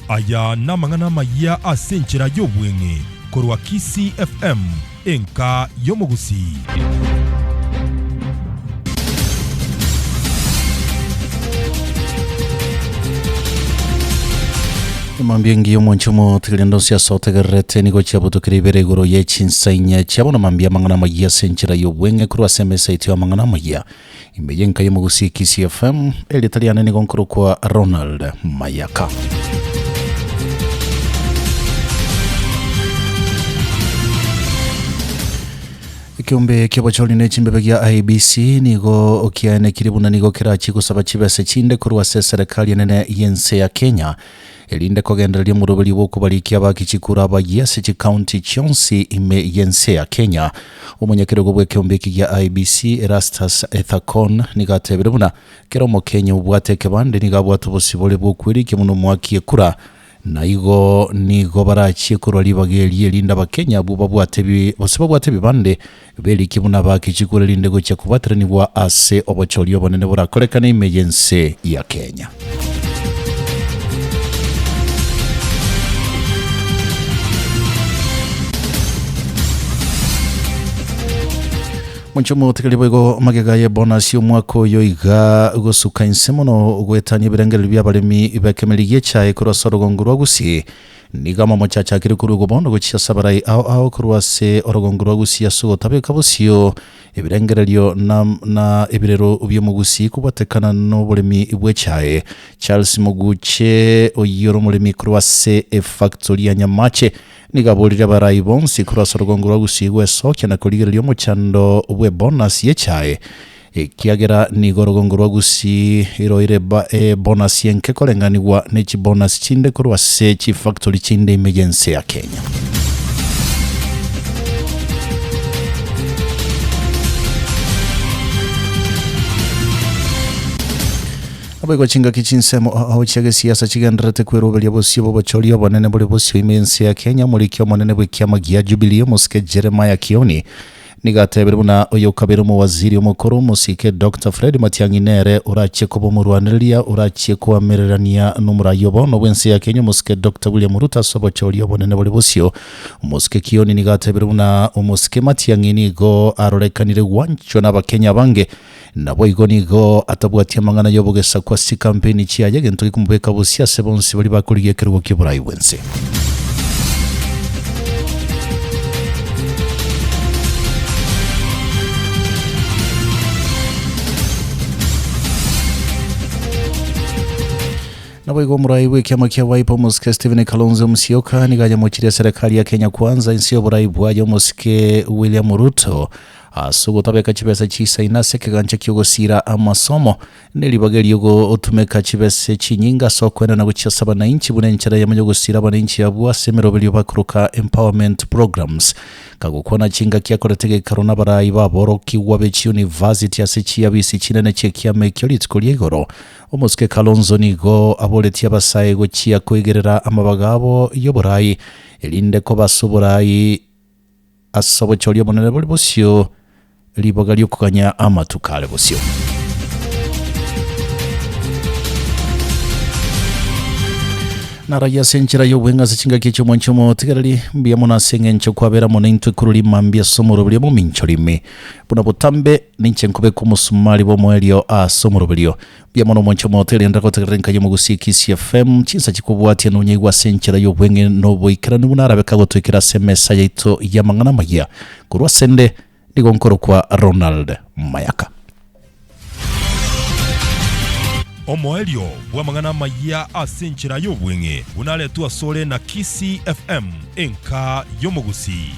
Aya namang'ana amayia ase enchera y'obweng'e korwa Kisii FM, enka y'omogusii. Emambia engiya omonche omotigeria ndonsi ase otegererete nigo chiabutokire ibere igoro ye chinsa inye chia bono mambia amang'ana amayia ase enchera y'obweng'e korwa ase emesa yaito y'amang'ana amayia Ime y'enka y'omogusii Kisii FM, erieta riane nigo nkorokwa Ronald Mayaka. Ekeombe ki'obochori ne chimbebe gia IEBC nigo kiaenekire buna nigo kerachie gosaba chibese chinde korwa ase eserekari enene y'ense ya Kenya erinde kogendereria omoroberio bw'okobarikia abaaki chikura abayia ase chikaunti chionsi ime y'ense ya Kenya. Omonyakerogo bw'ekeombe eke gia IEBC, Erastus Ethakon, nigo atebire buna kera Omokenya obwate ekebande nigo abwate obosibore bw'okwerikia buna omoaki ekura, na igo nigo barachie korwa ribaga erio erinde Abakenya abwo babwate ebi gose babwate ebibande berikie buna abaaki chikura erinde gochia kobwateranigwa ase obochori obonene borakorekane ime y'ense ya Kenya. Monche motegerie boigo magega ye bonus y'omwaka oyo iga gosuka inse mono goetania ebirengererio bi'abaremi b'ekemeri gi'echae korwa ase orogongo rwa Gusii. Nigo amamocho achakire korwa igo bono gochia ase abarai ao ao korwa ase orogongo rwa Gusii ase ogotabeka bosio ebirengererio na na ebirero bi'omogusii kobwatekana noboremi bw'echae. Charles Moguche oyio ore omoremi korwa ase efactory ya Nyamache nigo aborire abarai bonsi korwa ase orogongo rwa Gusii gwesokia na korigereria omochando bw'ebonus y'echae Ekiagera nigo orogongo rwa Gusii roire ebonus enke koreng'anigwa ne chibonus chinde korwa ase chifactory chinde ime y'ense ya Kenya. Naboigo chingaki chinsemo ao chia gesiasa chigendererete kweroberia bosio bw'obochori obonene bore bosio ime y'ense ya Kenya, omoriki omonene bw'ekiama gia Jubilee omosike Jeremiah Kioni Nigo atebire buna oyokabere omowaziri omokoro omosike Doctor Fred Matiang'i nere orachie koba omorwanereria orachie koamererania nomorai o bono bwense ya Kenya omosike Doctor William Ruto ase obochori obonene bore bosio. Omosike Kioni nigo atebire buna omosike Matiang'i nigo arorekanire gwanchwa nabakenya abange naboigo nigo atabwati amang'ana yobogesaku ase chikampeni chiaye egento gekomobeka bosio ase bonsi baria bakorigia ekerogo kioborai bwense. Naboigo omorai bw'ekiama kia Wiper omosike Stephen Kalonzo Musyoka nigo ayemochirie eserekari ya Kenya Kwanza inse y'oborai bwaye omosike William Ruto ase ogotabeka chibesa chisaine ase ekegancha ki'ogosiira amasomo Neribaga erio gotumeka chibese chinyinge ase okoenana gochia ase abanainchi buna enchera eyemo yogosira abanainchi abwo ase emeroberio bakoroka empowerment programs. Kagokwana chingaki akorete gekaro nabarai baborokigwa be chiuniversity ase chiabisi chinene chiekiama ekio rituko ria igoro, Omosike Kalonzo nigo aboretie abasae gochia koigerera amabaga abo yoborai erinde koba ase oborai ase obochori obonene bore bosio Ribaga ri'okoganya amatuko are bosio. Naragia ase enchera y'obweng'e ase chingaki echi omwanchi omotigereri, mbuya mono ase eng'encho kwabera mono intwe korwa rimambia ase omoroberio momincho rimi. Buna botambe, ninche nkobeka omosumari bw'omoerio ase omoroberio. Mbuya mono omwanchi omotigereri naende gotegerera enka y'omogusii Kisii FM, chinsa chikobwatia nonyaigwe ase enchera y'obweng'e na oboikeranu buna arabe kagotoikera ase emesa yaito y'amang'ana amayia. Korwa ase 'nde, Nigo nkorokwa Ronald Mayaka. Omoerio bw'amang'ana amayia ase enchera y'obweng'e buna aretwe asore na Kisii FM, enka y'omogusii.